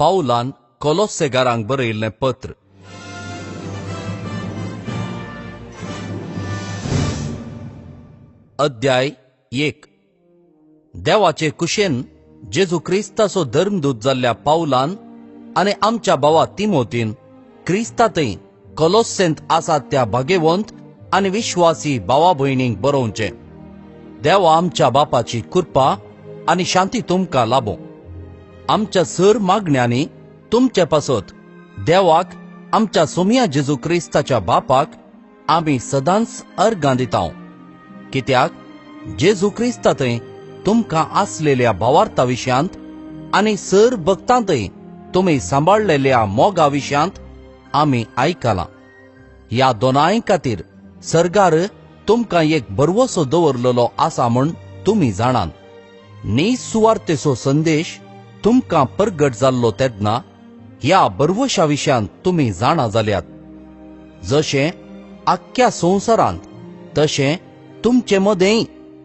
पावलान कोलोस्सेगारांक बरयिल्लें पत्र. अध्याय 1. देवाचे कुशेन जेजू क्रिस्ताचो धर्मदूत जाल्ल्या पावलान आनी आमच्या भावा तिमोतीन क्रिस्तांतय कोलोस्सेंत आसात त्या भागेवंत आनी विश्वासी भावा भयणींक बरोवचें. देवा आमच्या बापाची कृपा आनी शांती तुमकां लाबो. आमच्या सर मागण्यांनी तुमचे पासत देवाक आमच्या सोमया जेजू क्रिस्ताच्या बापाक आमी सदांच अर्गां दितांव. कित्याक जेजू क्रिस्तांतय तुमकां आसलेल्या भावार्था विशयांत आनी सर भक्तांतय तुमी सांबाळलेल्या मोगा विशयांत आमी आयकलां. ह्या दोनांय खातीर सरकार तुमकां एक भरवसो दवरलेलो आसा म्हूण तुमी जाणात. निसुवार्थेचो संदेश तुमकां परगट जाल्लो तेन्ना ह्या भरवशा विशयांत तुमी जाणा जाल्यात. जशें आख्ख्या संवसारांत तशें तुमचे मदेंय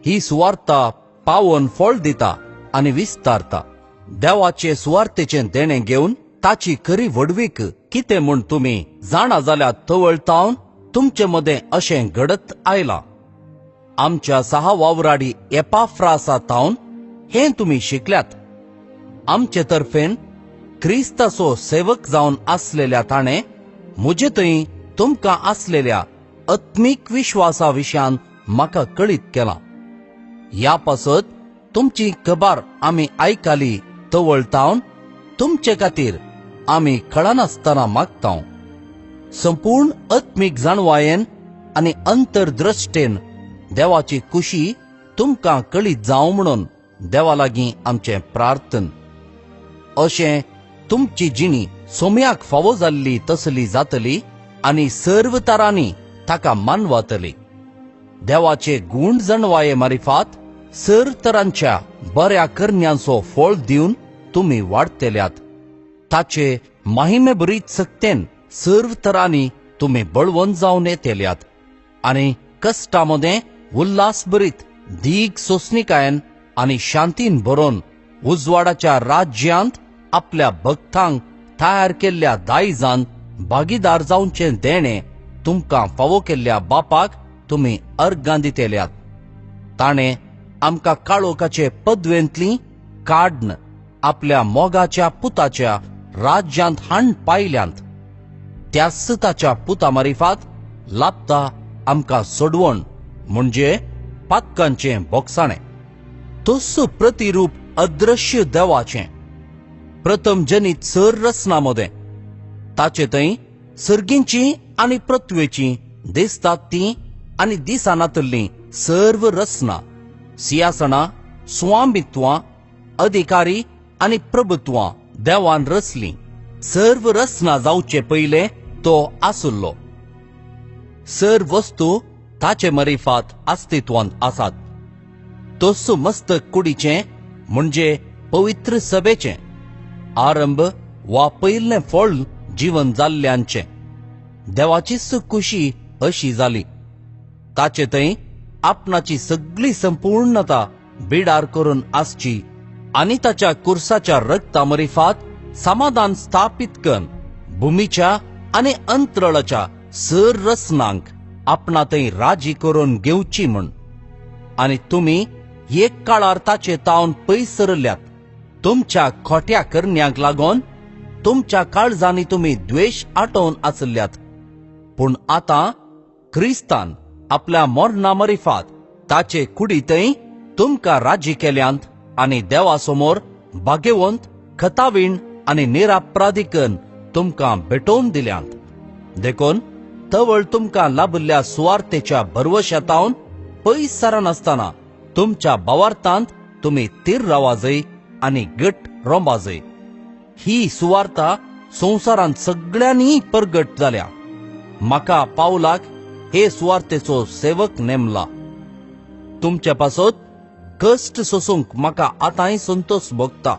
ही सुवार्ता पावोवन फळ दिता आनी विस्तारता. देवाचे सुवार्तेचें देणें घेवन ताची खरी व्हडवीक कितें म्हूण तुमी जाणा जाल्यार तवळतावन तुमचे मदें अशें घडत आयलां. आमच्या सहा वावराडी एपाफ्रासा तावन हें तुमी शिकल्यात. आमचे तर्फेन क्रिस्ताचो सेवक जावन आसलेल्या ताणें म्हजे थंय तुमकां आसलेल्या आत्मीक विश्वासा विशयान म्हाका कळीत केलां. ह्या पासत तुमची खबर आमी आयकली तवळतावन तुमचे खातीर आमी कळनासतना मागतांव. संपूर्ण आत्मीक जाणवायेन आनी अंतर्दृष्टेन देवाची खुशी तुमकां कळीत जावं म्हणून देवा लागीं आमचें प्रार्थन. अशें तुमची जिणी सोम्याक फावो जाल्ली तसली जातली आनी सर्व तरांनी ताका मानवातली. देवाचे गूण जाणवाये मारिफात सर तरांच्या बऱ्या करण्यांचो फळ दिवन तुमी वाडटल्यात. ताचे माहिमे भरीत सक्तेन सर्व तरांनी तुमी बळवंत जावन येतल्यात आनी कश्टा मदें उल्हास भरीत दीग सोंसणिकायेन आनी शांतीन भरोन उजवाडाच्या राज्यांत आपल्या भक्तांक तयार केल्ल्या दायजान भागीदार जावचें देणें तुमकां फावो केल्ल्या बापाक तुमी अर्गां दितल्यात. ताणें आमकां काळोखाचे पदवेंतली काड्न आपल्या मोगाच्या पुताच्या राज्यांत हाण पायल्यांत. त्याच ताच्या पुता मारिफात लाभता आमकां सोडवण म्हणजे पातकांचें बोगसाणें. तस्सो प्रतिरूप अदृश्य देवाचें प्रथम जनीत सर रचना मदें ताचे थंय सर्गींची आनी पृथ्वेची दिसतात ती आनी दिसनातल्लीं सर्व रचना, सिंहासनां, स्वामित्वां, अधिकारी आनी प्रभुत्वां देवान रचलीं. सर्व रचना जावचे पयले तो आसुल्लो. सर्व वस्तू ताचे मरिफात अस्तित्वांत आसात. तस्सो मस्तक कुडीचें म्हणजे पवित्र सभेचें आरंभ वा पयलें फळ जिवन जाल्ल्यांचें. देवाचीच खुशी अशी जाली. ताचे थंय आपणाची सगळी संपूर्णता बिडार करून आसची आनी ताच्या कुर्साच्या रक्ता मरिफात समाधान स्थापीत करून भुमीच्या आनी अंतरळाच्या सर रचनांक आपणा थंय राजी करून घेवची म्हूण. आनी तुमी एक काळार ताचे तावन पयस सरल्यात. तुमच्या खोट्या करण्यांक लागून तुमच्या काळजांनी तुमी द्वेश आटोवन आसल्यात. पूण आतां क्रिस्तान आपल्या मरणा मरिफात ताचे कुडींतय तुमकां राजी केल्यांत आनी देवा समोर भाग्यवंत, खतावीण आनी निरापराधिकन तुमकां भेटोवन दिल्यांत. देखून तवळ तुमकां लाभिल्ल्या सुवार्थेच्या भरवशातावन पयस सरनासतना तुमच्या भावार्थांत तुमी तीर रावाजय आनी गट रोंबाजय. ही सुवार्ता संवसारांत सगळ्यांनी परगट जाल्या. म्हाका पावलाक हे सुवार्थेचो सेवक नेमला. तुमचे पासत कश्ट सोसूंक म्हाका आतांय संतोष भोगता.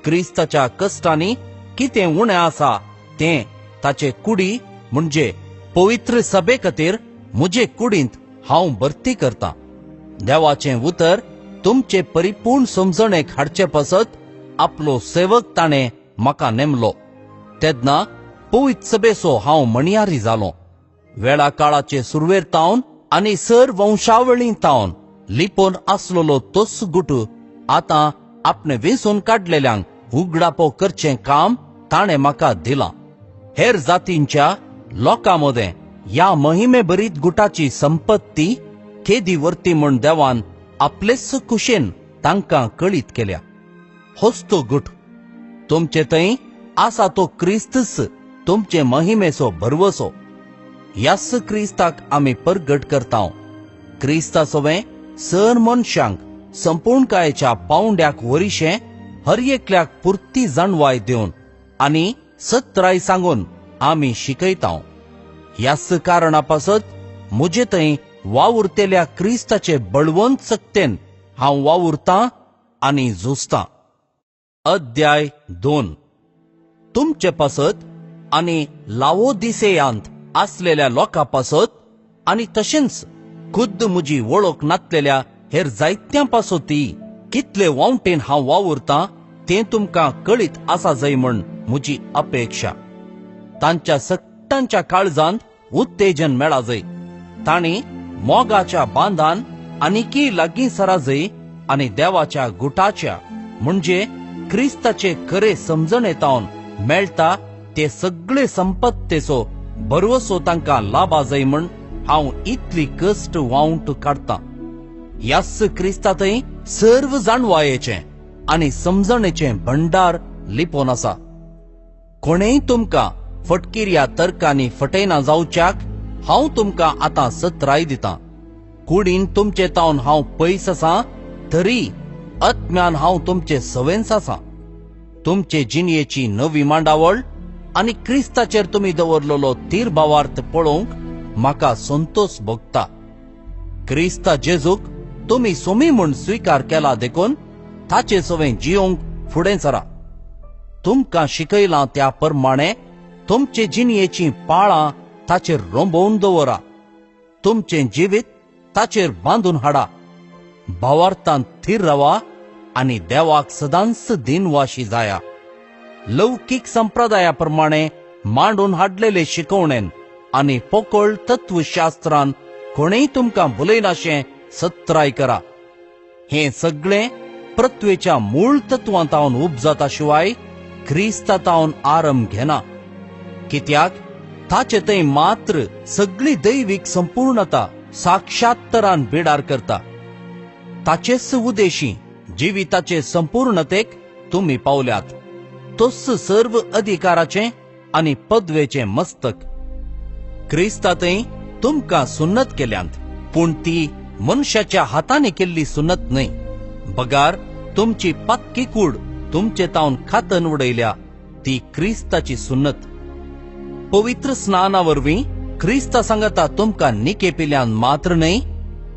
क्रिस्ताच्या कश्टांनी कितें उणें आसा तें ताचे कुडी म्हणजे पवित्र सभे खातीर म्हजे कुडींत हांव भरती करतां. देवाचें उतर तुमचे परिपूर्ण समजणेक हाडचे पासत आपलो सेवक ताणें म्हाका नेमलो. तेन्ना पवित्र सभेचो हांव म्हणयारी जालो. वेळा काळाचे सुरवेर तावन आनी सर वंशावळी तावन लिपोवन आसलेलो तोच गुट आतां आपणे वेंचून काडलेल्यांक उगडापो करचें काम ताणें म्हाका दिलां. हेर जातींच्या लोकां मदें ह्या महिमे भरीत गुटाची संपत्ती केदी वर्ती म्हूण देवान आपलेच कुशेन तांकां कळीत केल्या. होच तो गुट तुमचे थंय आसा तो क्रिस्तच तुमचे महिमेचो भरवसो. ह्याच क्रिस्ताक आमी परगट करता. क्रिस्ता सवें सर मनशांक संपूर्णकायेच्या पावंड्याक वरिशें हर एकल्याक पुरती जाणवाय दिवन आनी सत्राय सांगून आमी शिकयता. ह्याच कारणा पासत म्हजे थंय वावुरतेल्या क्रिस्ताचे बळवंत सक्तेन हांव वावुरतां आनी झुजतां. अध्याय 2. तुमचे पासत आनी लावोदिसेयांत आसलेल्या लोकां पासत आनी तशेंच खुद्द म्हजी वळख नातलेल्या हेर जायत्यां पासत कितले वावटेन हांव वावुरतां तें तुमकां कळीत आसा जाय म्हूण म्हजी अपेक्षा. तांच्या सगटांच्या काळजांत उत्तेजन मेळा जाय. तांणी मोगाच्या बांदान आनिकी लागीं सरा जाय आनी देवाच्या गुटाच्या म्हणजे क्रिस्ताचे खरे समजणे तावन मेळटा ते सगळे संपत्तेचो भरवसो तांकां लाबा जाय म्हूण हांव इतली कश्ट वावंट काडटां. ह्याच क्रिस्ता थंय सर्व जाणवायेचें आनी समजणेचें भंडार लिपोवन आसा. कोणेय तुमकां फटकिऱ्या तर्कांनी फटयना जावच्याक हांव तुमकां आतां सत्राय दितां. कुडीन तुमचे तावन हांव पयस आसा तरी आत्म्यान हांव तुमचे सवेंच आसा. तुमचे जिणयेची नवी मांडावळ आनी क्रिस्ताचेर तुमी दवरलेलो थीर भावार्थ पळोवंक म्हाका संतोष भोगता. क्रिस्ता जेजूक तुमी सोमी म्हूण स्विकार केला देखून ताचे सवें जियोंक फुडें सरा. तुमकां शिकयलां त्या प्रमाणे तुमचे जिणयेचीं पाळां ताचेर रोंबोवन दवरा. तुमचें जिवीत ताचेर बांदून हाडा. भावार्थान थीर रावा आनी देवाक सदांच दिनवाशी जाया. लौकीक संप्रदाया प्रमाणे मांडून हाडलेले शिकवणेन आनी पोकळ तत्वशास्त्रान कोणेय तुमकां भुलयनाशें सत्राय करा. हें सगळें पृथ्वेच्या मूळ तत्वां तावन उपजाता शिवाय क्रिस्ता तावन आरंभ घेना. कित्याक ताचे थंय मात्र सगळी दैवीक संपूर्णता साक्षात्तरान बिडार करता. ताचेच उदेशी जिविताचे संपूर्णतेक तुमी पावल्यात. तोच सर्व अधिकाराचें आनी पदवेचें मस्तक. क्रिस्ता थंय तुमकां सुन्नत केल्यांत, पूण ती मनशाच्या हातांनी केल्ली सुन्नत न्हय, बगार तुमची पातकी कूड तुमचे तावन खातन उडयल्या ती क्रिस्ताची सुन्नत. पवित्र स्नाना वरवीं क्रिस्ता सांगता तुमकां निकेपिल्यान मात्र न्हय,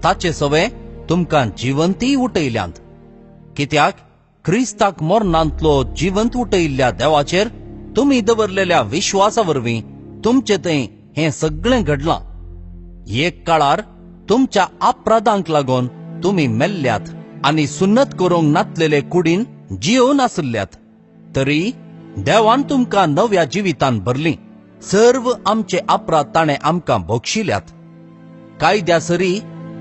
ताचे सवे तुमकां जिवंतीय उठयल्यांत. कित्याक क्रिस्ताक मरणांतलो जिवंत उठयल्ल्या देवाचेर तुमी दवरलेल्या विश्वासा वरवीं तुमचे थंय हें सगळें घडलां. एक काळार तुमच्या अपराधांक लागून तुमी मेल्ल्यात आनी सुन्नत करूंक नातलेले कुडीन जियोवन आसल्यात, तरी देवान तुमकां नव्या जिवितान भरली. सर्व आमचे अपराध ताणें आमकां भोगशिल्यात. कायद्या सरी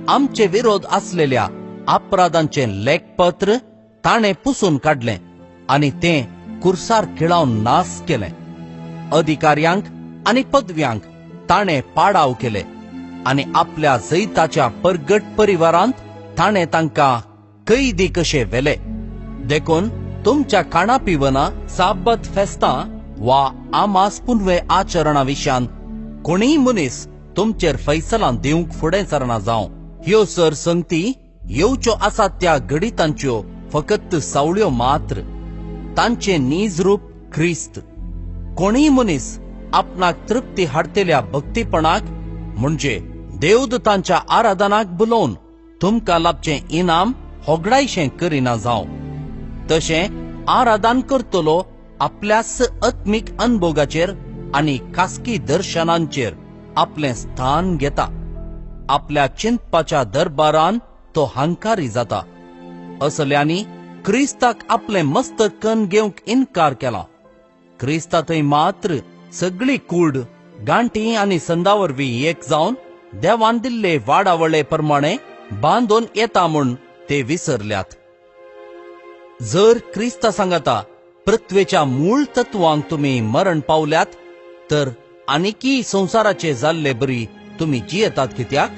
आमचे विरोध आसलेल्या अपराधांचें लेखपत्र ताणें पुसून काडलें आनी तें कुर्सार खिळावन नाश केलें. अधिकाऱ्यांक आनी पदव्यांक ताणें पाडाव केले आनी आपल्या जैताच्या परगट परिवारांत ताणें तांकां कैदी कशे व्हेले. देखून तुमच्या खाणा पिवना साब्बत फेस्तां वा आमास पुनवे आचरणा विशयान कोणीय मनीस तुमचेर फैसलां दिवंक फुडें सरना जावं. ह्यो सर संगती येवच्यो आसात त्या घडितांच्यो फकत सावळ्यो मात्र. तांचें नीज रूप क्रिस्त. कोणीय मनीस आपणाक तृप्ती हाडटेल्या भक्तीपणाक म्हणजे देवदूतांच्या आराधनाक बोलोवन तुमकां लाभचें इनाम होगडायशें करिना जावं. तशें आराधन करतलो आपल्याच आत्मीक अनभोगाचेर आनी खासगी दर्शनांचेर आपलें स्थान घेता. आपल्या चिंतपाच्या दरबारान तो हंकारी जाता. असल्यांनी क्रिस्ताक आपलें मस्तक कन्न घेवंक इनकार केला. क्रिस्ता थंय मात्र सगळी कूड गांठी आनी संदा वरवीं एक जावन देवान दिल्ले वाडावळे प्रमाणे बांदून येता म्हूण ते विसरल्यात. जर क्रिस्ता सांगाता पृथ्वेच्या मूळ तत्वांक तुमी मरण पावल्यात तर आनीकी संवसाराचे जाल्ले बरी तुमी जियेतात कित्याक?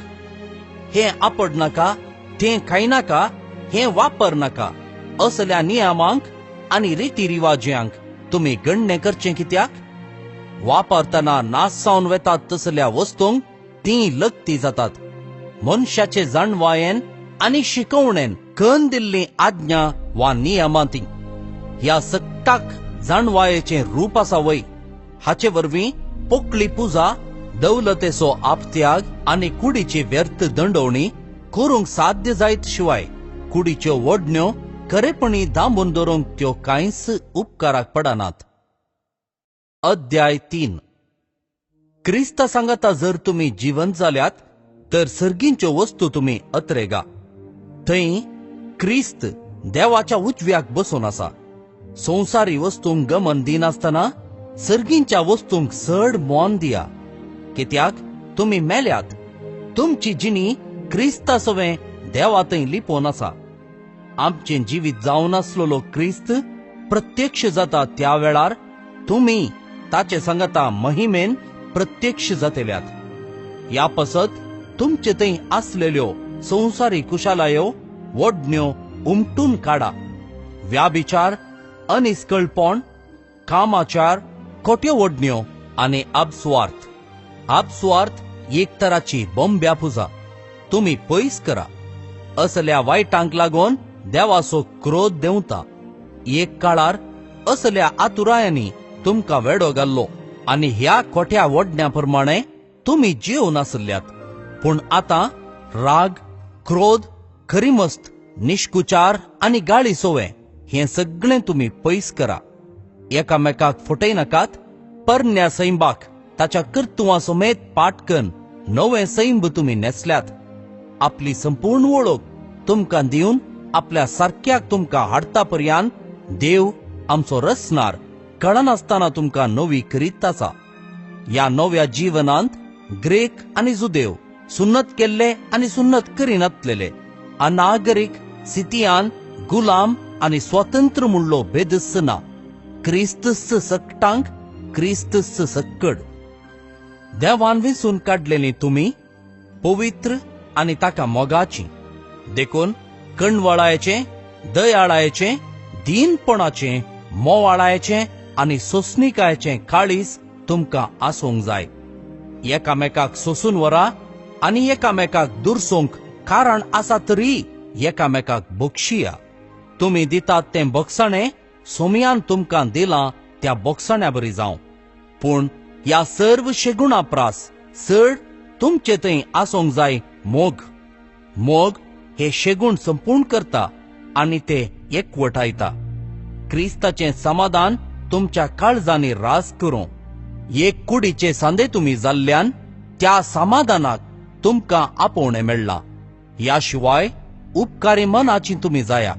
हें आपड नाका, तें खायनाका, हें वापर नाका असल्या नियमांक आनी रिती रिवाज्यांक तुमी गणणे करचें कित्याक? वापरतना नाश जावन वेतात तसल्या वस्तूंक तीं लकती जातात. मनशाचे जाणवायेन आनी शिकवणेन कन दिल्ली आज्ञा वा नियमां ती. ह्या सट्टाक जाणवायेचें रूप आसा वय. हाचे वरवीं पोकळी पुजा, दौलतेचो आपत्याग आनी कुडीची व्यर्थ दंडवणी करूंक साध्य जायत शिवाय कुडीच्यो ओडण्यो खरेपणी दांबून दवरूंक त्यो कांयच उपकाराक पडनात. अध्याय 3. क्रिस्ता सांगाता जर तुमी जिवंत जाल्यात तर सर्गींच्यो वस्तू तुमी अत्रेगा. थंय क्रिस्त देवाच्या उजव्याक बसून आसा. संवसारी वस्तूंक गमन दिनासतना सर्गींच्या वस्तूंक चड मोन दिया. कित्याक तुमी मेल्यात, तुमची जिणी क्रिस्ता सवें देवा थंय लिपोवन आसा. आमचें जिवीत जावन आसलेलो क्रिस्त प्रत्यक्ष जाता त्या वेळार तुमी ताचे सांगाता महिमेन प्रत्यक्ष जातल्यात. ह्या पासत तुमचे थंय आसलेल्यो संवसारी कुशालायो ओडण्यो उमटून काडा. व्याभिचार, अनिस्कळपण, कामाचार, खोट्यो ओडण्यो आनी आपसुवार्थ. आपसुवार्थ एक तराची बोंब्या पुजा तुमी पयस करा. असल्या वायटांक लागून देवाचो क्रोध देंवता. एक काळार असल्या आतुरायांनी तुमकां वेडो घाल्लो आनी ह्या खोट्या ओडण्या प्रमाणे तुमी जेवन आसल्यात. पूण आतां राग, क्रोध, खरीमस्त, निश्कुचार आनी गाळी सोवे हें सगळें तुमी पयस करा. एकामेकाक फटयनाकात. परण्या सैंबाक ताच्या कर्तुवां समेत पाटकन नवें सैंब तुमी न्हेसल्यात. आपली संपूर्ण वळख तुमकां दिवन आपल्या सारक्याक तुमकां हाडता पर्यान देव आमचो रचणार कळनासतना तुमकां नवी करीत आसा. ह्या नव्या जिवनांत ग्रेक आनी जुदेव, सुन्नत केल्ले आनी सुन्नत करिनातलेले, अनागरीक, सितियान, गुलाम आनी स्वतंत्र म्हणलो भेदच ना. क्रिस्तस सकटांक, क्रिस्तस सक्कड. देवान विसून काडलेली तुमी पवित्र आनी ताका मोगाची. देखून कणवळायचें, दयाळायचें, दीनपणाचें, मोवाळायचें आनी सोंसणिकायेचें काळीज तुमकां आसूंक जाय. एकामेकाक सोसून व्हरा आनी एकामेकाक दुरसूंक कारण आसा तरी एकामेकाक बक्षिया. तुमी दितात तें बक्षाणें सोमयान तुमकां दिलां त्या बक्षाण्या बरी जावं. पूण ह्या सर्व शेगुणा प्रास चड तुमचे थंय आसूंक जाय मोग. मोग हे शेगूण संपूर्ण करता आनी ते एकवटायता. क्रिस्ताचें समाधान तुमच्या काळजांनी राज करूं. एक कुडीचे सांदे तुमी जाल्ल्यान त्या समाधानाक तुमकां आपोवणें मेळ्ळां. ह्या शिवाय उपकारी मनाची तुमी जाया.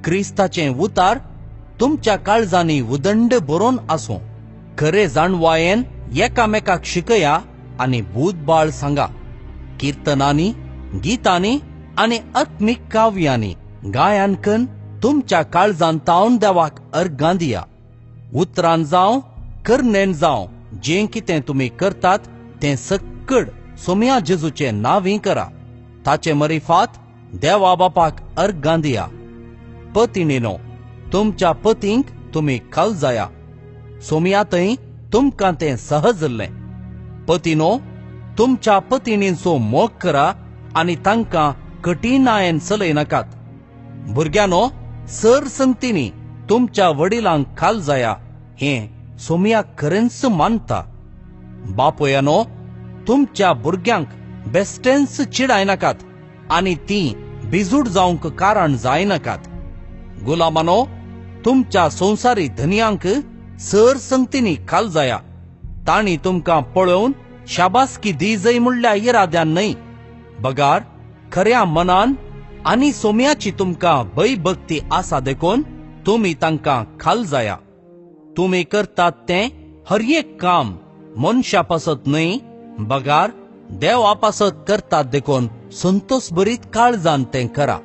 क्रिस्ताचें उतार तुमच्या काळजांनी उदंड बरोवन आसूं. खरे जाणवायेन एकामेकाक शिकया आनी भूतबाळ सांगा. किर्तनांनी, गीतांनी आनी आत्मीक काव्यांनी गायन कन तुमच्या काळजान तावन देवाक अर्गां दिया. उतरान जावं, करणेन जावं, जें कितें तुमी करतात तें सक्कड सोमया जेजूचे नांवी करा. ताचे मरिफात देवा बापाक अर्गां दिया. पतिणीनो, तुमच्या पतींक तुमी खाल जाया. सोमया थंय तुमकां तें सहजल्लें. पतीनो, तुमच्या पतिणींचो मोग करा आनी तांकां कठीणायेन चलयनाकात. भुरग्यांनो, सर संगतींनी तुमच्या वडिलांक खाल जाया हें सोमया खरेंच मानता. बापोयानो, तुमच्या भुरग्यांक बेस्टेंच चिडायनाकात आनी तीं बिजूड जावंक कारण जायनाकात. गुलामानो, तुमच्या संवसारी धनयांक सर संगतींनी खाल जाया. तांणी तुमकां पळोवन शाबासकी दी जय म्हणल्या इराद्यान न्हय, बगार खऱ्या मनान आनी सोम्याची तुमकां भयभक्ती आसा देखून तुमी तांकां खाल जाया. तुमी करतात तें हर एक काम मनशा पासत न्हय बगार देवा पासत करतात देखून संतोष भरीत काळजान तें करा.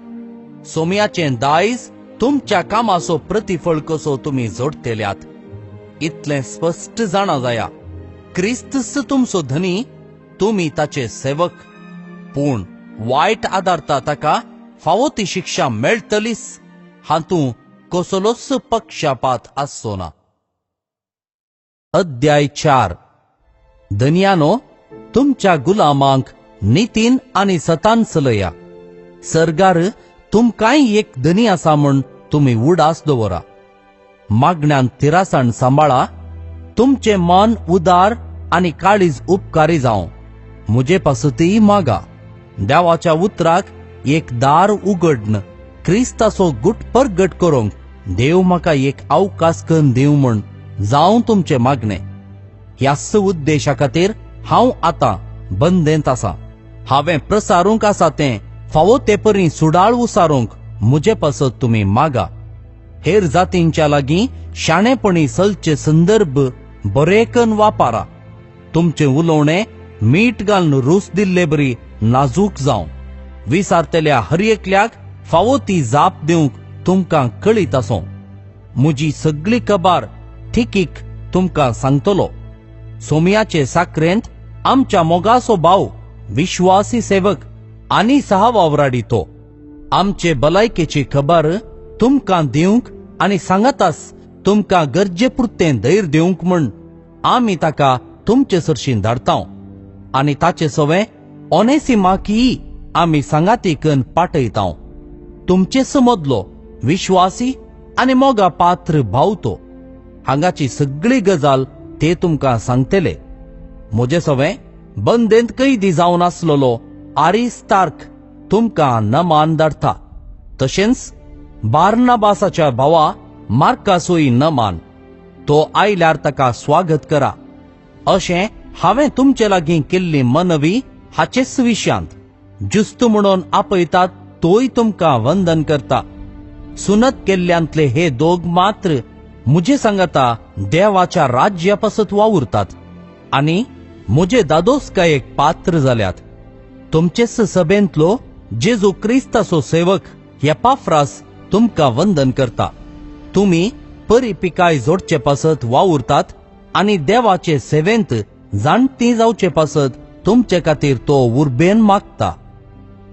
सोमयाचें दायज तुमच्या कामाचो प्रतिफळ कसो तुमी जोडटेल्यात. इतलें स्पश्ट जाणा जाया, क्रिस्तच तुमचो धनी, तुमी ताचे सेवक. पूण वायट आदारता ताका फावो ती शिक्षा मेळटलीच, हातूंत कसलोच पक्षपात आसचो ना. अध्याय 4. धनयानो, तुमच्या गुलामांक नितीन आनी सतान चलया. सरगार तुमकांय एक धनी आसा म्हूण तुमी उडास दवरा. मागण्यान तिरासाण सांबाळा. तुमचें मन उदार आनी काळीज उपकारी जावं. म्हजे पासतय मागा. देवाच्या उतराक एक दार उगडन क्रिस्ताचो गुट परगट करूंक देव म्हाका एक अवकाश करून दिवं म्हूण जावं तुमचें मागणें. ह्याच उद्देशा खातीर हांव आतां बंदेंत आसा. हांवें प्रसारूंक आसा तें फावो ते परी सुडाळ उसारूंक म्हजे पासत तुमी मागा. हेर जातींच्या लागीं शाणेपणी चलचे संदर्भ बरेकन वापरा. तुमचें उलोवणें मीठ घालून रूच दिल्ले बरी नाजूक जावं. विसारतल्या हर एकल्याक फावो ती जाप दिवंक तुमकां कळीत आसूं. म्हजी सगळी खबर ठिकीक तुमकां सांगतलो. सोमयाचे साकरेंत आमच्या मोगाचो भाव, विश्वासी सेवक आनी सहावावराडी तो आमचे भलायकेची खबर तुमकां दिवंक आनी सांगातास तुमकां गरजे पुरतें धैर्य दिवंक म्हूण आमी ताका तुमचे सरशीं धाडता. आनी ताचे सवें ओनेसिमाकीय आमी सांगातीकन पाठयता. तुमचे मदलो विश्वासी आनी मोगा पात्र भाव तो. हांगाची सगळी गजाल ते तुमकां सांगतले. म्हजे सवें बंदेंत कैदी जावन आसलेलो आरिस्तार्क तुमकां नमान धाडटा. तशेंच बार्नाबासाच्या भावा मार्कासूय नमान. तो आयल्यार ताका स्वागत करा. अशें हांवें तुमचे लागीं केल्ली मनवी हाचेच विशयांत जुस्त म्हणून आपयतात तोय तुमकां वंदन करता. सुनत केल्ल्यांतले हे दोग मात्र म्हजे सांगाता देवाच्या राज्या पासत वावुरतात आनी म्हजे दादोसकायेक पात्र जाल्यात. तुमचेच सभेंतलो जेजू क्रिस्ताचो सेवक एपाफ्रास तुमकां वंदन करता. तुमी परिपिकाय जोडचे पासत वावुरतात आनी देवाचे सेवेंत जाणटी जावचे पासत तुमचे खातीर तो उर्बेन मागता.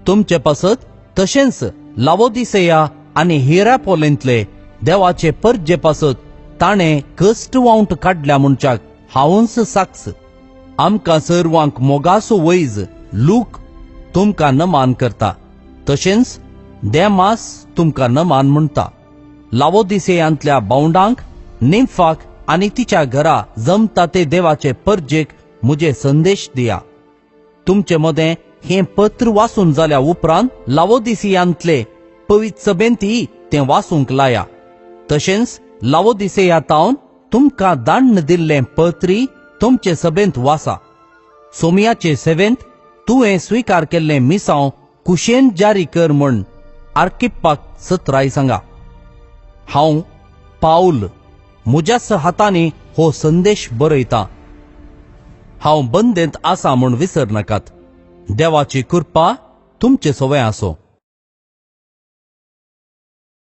तुमचे पासत तशेंच लावोदिसेया आनी हिरापोलेंतले देवाचे परजे पासत ताणें कश्ट वावंट काडल्या म्हणच्याक हांवूच साक्ष. आमकां सर्वांक मोगासो वैज लूक तुमकां नमान करता. तशेंच देमास तुमकां नमान म्हणटा. लावोदिसेयांतल्या बावंडांक, निम्फाक आनी तिच्या घरा जमता ते देवाचे परजेक म्हजे संदेश दिया. तुमचे मदें हें पत्र वाचून जाल्या उपरांत लावोदिसियांतले पवित्र सभेंती तें वाचूंक लाया. तशेंच लावोदिसेया तावन तुमकां दाण्ण दिल्लें पत्री तुमचे सभेंत वासा. सोमयाचे सेवेंत तुवें स्विकार केल्लें मिसांव कुशेन जारी कर म्हूण आर्किप्पाक सत्राय सांगा. हांव पावल म्हज्याच हातांनी हो संदेश बरयता. हांव बंदेंत आसा म्हूण विसर नाकात. देवाची कृपा तुमचे सवें आसूं.